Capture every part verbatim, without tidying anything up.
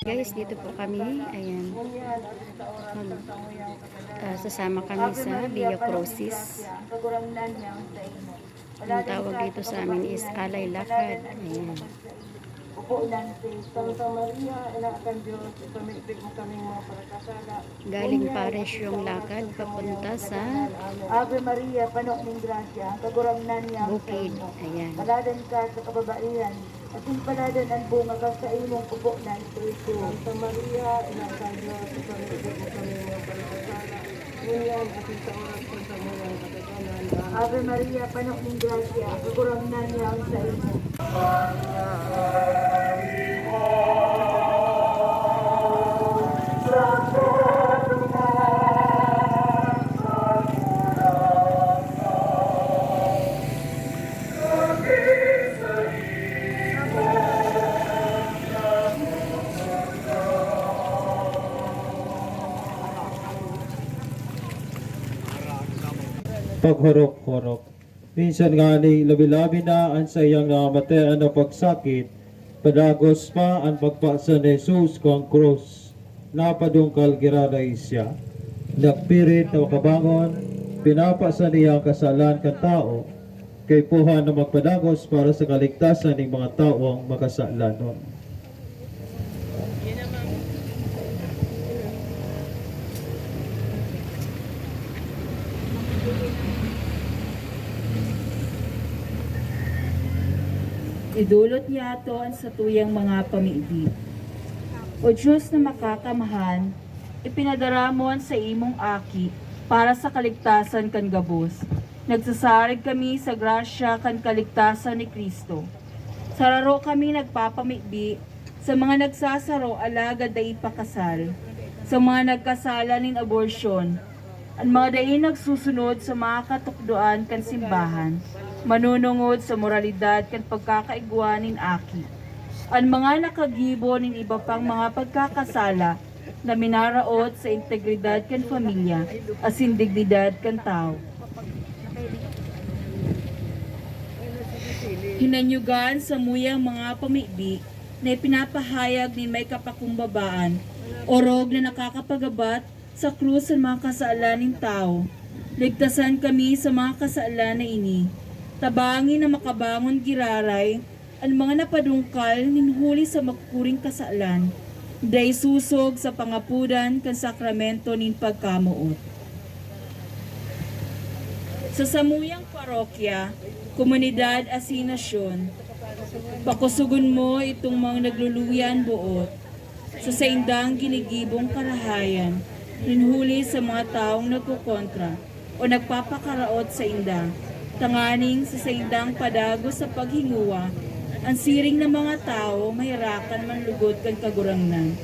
Guys, dito po kami. Ayan. Mag, ah, sasama kami sa Via Crucis. Ang tawag dito sa amin is Alay Lakad. Ayan. Upo lang si Santa Maria, Ina kan Diyos, ipamigpig mo kaming mga pagkasala. Galing Parish yung lakad papunta sa Ave Maria, pano ning grasya, ang Kagurangnan niya ang Bukid. Saimo. Ayan. Paladan ka sa kababaihan, at impaladan ang bunga kan saimong upo na ito. Santa Maria, Ina kan Diyos, ipamigpig mo kaming mga pagkasala. Ngunyan at sa oras ng samuyang katotohanan. Ave Maria, pano ning grasya, ang Kagurangnan niya ang saimo. Paghorok-horok. Minsan ngani, labi-labi na an saiyang namatayan na pagsakit, padagos pa an pagpasan ni Jesus kan krus. Napadungkal giraray siya. Nagpirit na makabangon, pinapasan niya an kasalan kan tawo, kaipuhan na magpadagos para sa kaligtasan ning mga tawong makasalanon. Idolot niya ato an satuyang mga pamibi. O Diyos na makakamhan, ipinadara mo an saimong Aki para sa kaligtasan kan gabos. Nagsasarig kami sa grasya kan kaligtasan ni Cristo. Sararo kami nagpapamibi sa mga nagsasaro alagad dai pa kasal, sa mga nagkasala nin abortion, an mga dai nagsusunod sa mga katukdoan kan simbahan, manunungod sa moralidad kan pagkakaigwa nin aki, an mga nakagibo nin iba pang mga pagkakasala na minaraot sa integridad kan pamilya asin dignidad kan tawo. Hinanyugan samuyang mga pamibi na ipinapahayag nin may kapakumbabaan, orog na nakakapagabat sa krus an mga kasalan nin tawo. Ligtasan kami sa mga kasalan na ini. Tabangi na makabangon giraray an mga napadungkal nin huli sa makukuring kasalan, dai sosog sa pangapodan kan sakramento nin pagkamoot. Sa samuyang parokya, komunidad asin nasyon, pakosogon mo itong mga nagluluyan boot sa saindang ginigibong karahayan nin huli sa mga tawong nagkokontra o nagpapakaraot sainda, tanganing sa saindang padagos sa paghingowa, an siring na mga tawo maherakan manlugod kan Kagurangnan.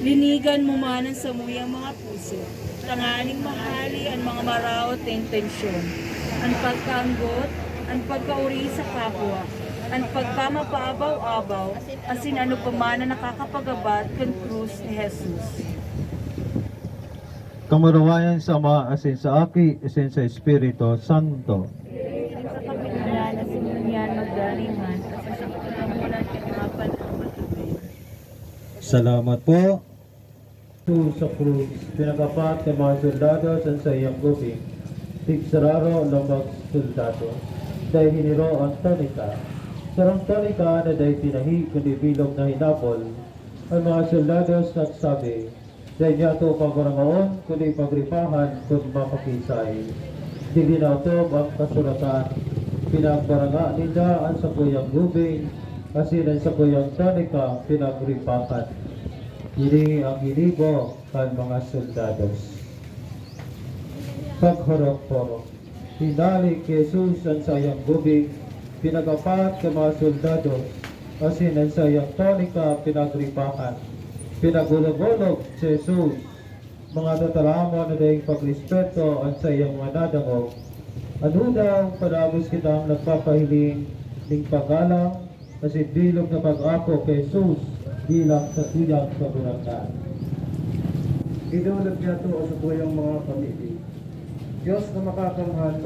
Linigan mo man an samuyang mga puso, tanganing mahali an mga maraot na intensyon, an pagkaanggot, an pagkaori sa kapwa, an pagpamapaabaw-abaw, asin ano pa man na nakakapagabat kan krus ni Jesus. Kamurawayan sa Ama, asin sa Aki, asin sa Espiritu Santo. Sa kabinyanan, asin ngunyan, magdali man, asin sa kataponan kan mga panahon. Salamat po. Sa krus, pinagapat kan mga soldados an saiyang gubing. Tigsararo na mga soldados, dai hiniro an tunika. Sarong tunika na dai tinahi kundi bilog na hinapol. An mga soldados nagsabi, "Dai niyato pabarangaon, kundi pagripahan kun mapakisay." Digdi naotob an kasuratan. Pinagbaranga ninda an sakuyang gubing, asin an sakuyang tunika pinagripahan. Ini ang ginibo kan mga soldados. Paghorok-horok. Hinali ki Jesus an saiyang gubing, pinagapat kan mga soldados, asin an saiyang tunika pinagripahan. Pinag-olog-olog si Jesus. Mga tataramon na daing pagrespeto an saiyang mga nadangog. Ano daw padagos kitang nagpapahiling nin paggalang asin bilog na pag-ako ki Jesus bilang satuyang Kagurangnan. Idolot niyato an satuyang mga pamibi. Dios na makakamhan,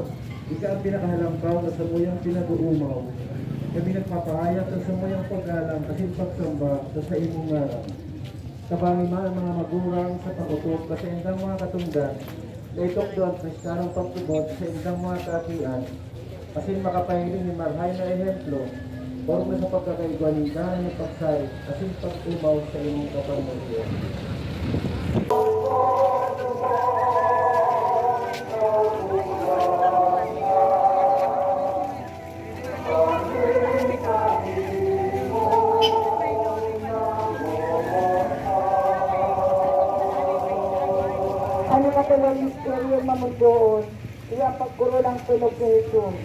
ika an pinakahalangkaw na samuyang pinag-oomaw. Kami nagpapahayag kan samuyang paggalang asin pagsamba sa saimong ngaran. Tabangi man an mga magurang sa pag-otob kan saindang mga katongdan na itukdo an preskadong pagtubod sa saindang mga kaakian, asin makapahiling nin marahay na ehemplo, orog na sa pagkakaigwa ninda nin pagsari asin pagtumaw sa imong kapangyarihan. Ano ka tuloy misteryo mamundoon, iya ang pagkorolang sunog ni Jesus.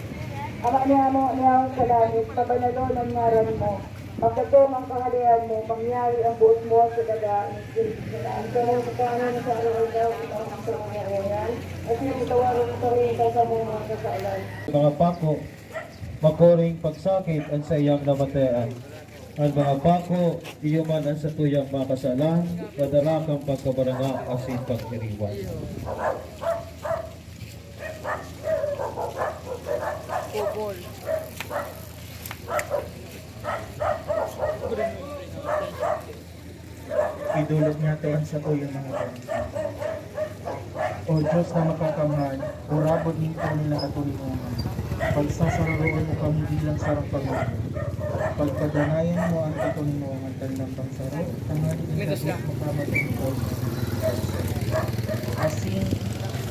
Ama niamo niya sa langit, pabanalon an ngaran mo. Magdakom ang kahalean mo, mangyari ang boot mo sa daga, ika mo sa kanan sa araw-araw, ika mo sa mga oras, at ipatawaran mo kami sa mga kasalan. Mga pako, makuring pagsakit an saiyang namatean. An mga pako, iyo man an satuyang mga kasalan, madara kan pagkabaranga asin pag-iriwan. Kubol. Idolot niyato an satuyang mga pamilya. O Diyos na makakamhan, urabon nin tunay na katoninongan. Pagsasararoon mo kami bilang sarong pamilya. Pagpadanayan mo an katoninongan kan lambang saro, tanganing ikabot mo ka magtungkol sa asin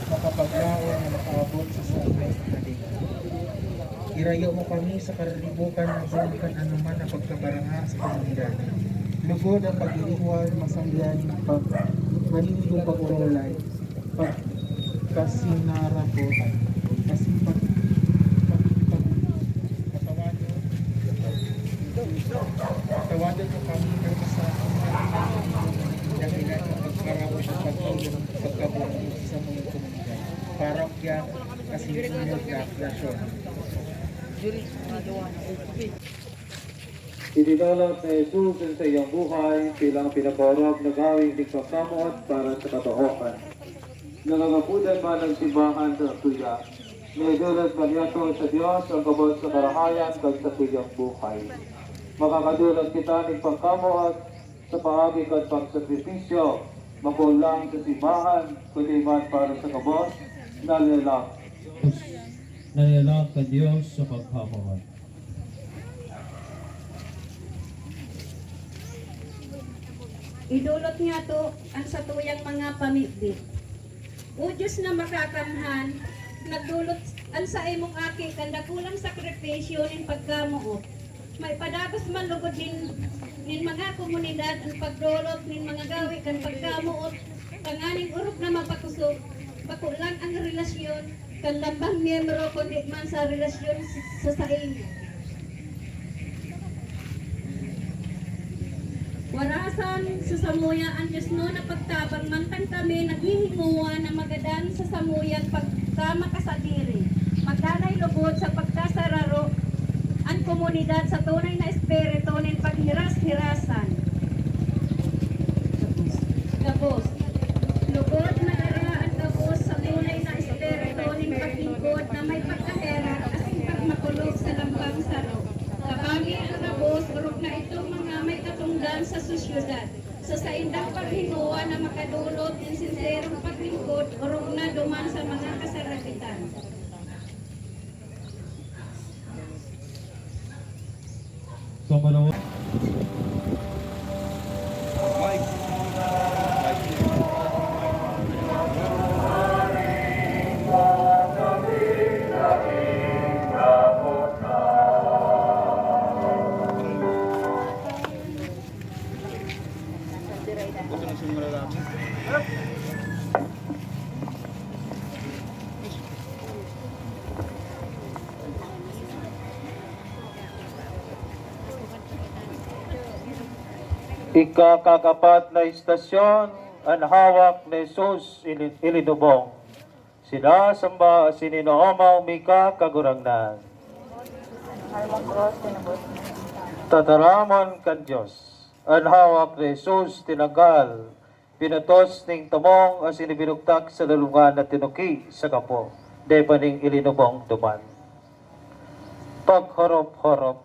makapaglaom na makaabot sa saimong kahadean. Irayo mo kami sa kariribokan na boot kan anoman na pagkabaranga sa komunidad. Lugod ang pag-iriwal, masandian, pag-, maninigong pag-orolay, pagkasinarapot, asin pag-, pag-, pag-, patawadon. Patawadon mo kami, kay sa dahilan ng pagkarapot at pagkaulong, pagkabuo sa mga komunidad, parokya, asin inyog na nasyon. Idinolot ni Jesus an saiyang buhay bilang pinapaorog na gawing digpakamot para sa katoohan. Nangangapodan man an simbahan sa satuya, na idolot man niyato sa Dios an gabos na karahayan kan satuyang buhay. Makakadolot kita nin pagkamoot sa paagi kan pagsakripisyo, bako lang sa simbahan, kundi man para sa gabos na lilalang. Nanilalang kan Dios sa pagkamoot. Idolot niyato an satuyang mga pamidbid. O Dios na makakamhan, nagdolot an saimong Aki kan dakulang sakripisyo nin pagkamoot. Maipadagos man lugod nin, nin mga komunidad an pagdolot nin mga gawe kan pagkamoot, tanganing orog na mapakosog, bako lang ang relasyon kan lambang miyembro, kundi man sa relasyon sa saimo. Warasan sa samuya an Dios no na pagtabang, mantang kami naghihingowa na magadan sa samuyang pagkamakasadiri. Magdanay lugod sa pagkasararo an komunidad sa tunay na espiritu nin paghiras-hirasan. Gabos. Lugod na dara an gabos sa tunay na espiritu nin paglingkod na may pagkaherak asin pagmakulog sa lambang saro. Tabangi an gabos, orog na itong mga may katongdan sa sosyedad. Sa saindang paghingowa na makadolot nin sinserong paglingkod, orog na duman sa mga kasarabitan. Sa panahon Ikakakapat na istasyon, an hawak ni Jesus ili-, ilinubong. Sinasamba asin inaamaw mi ka, Kagurangnan. Tataramon kan Dios. An hawak ni Jesus tinanggal, pinatos ning tamong asin ibinugtak sa lalungan na tinuki sa gapo, dai pa ning ilinubong duman. Paghorop-horop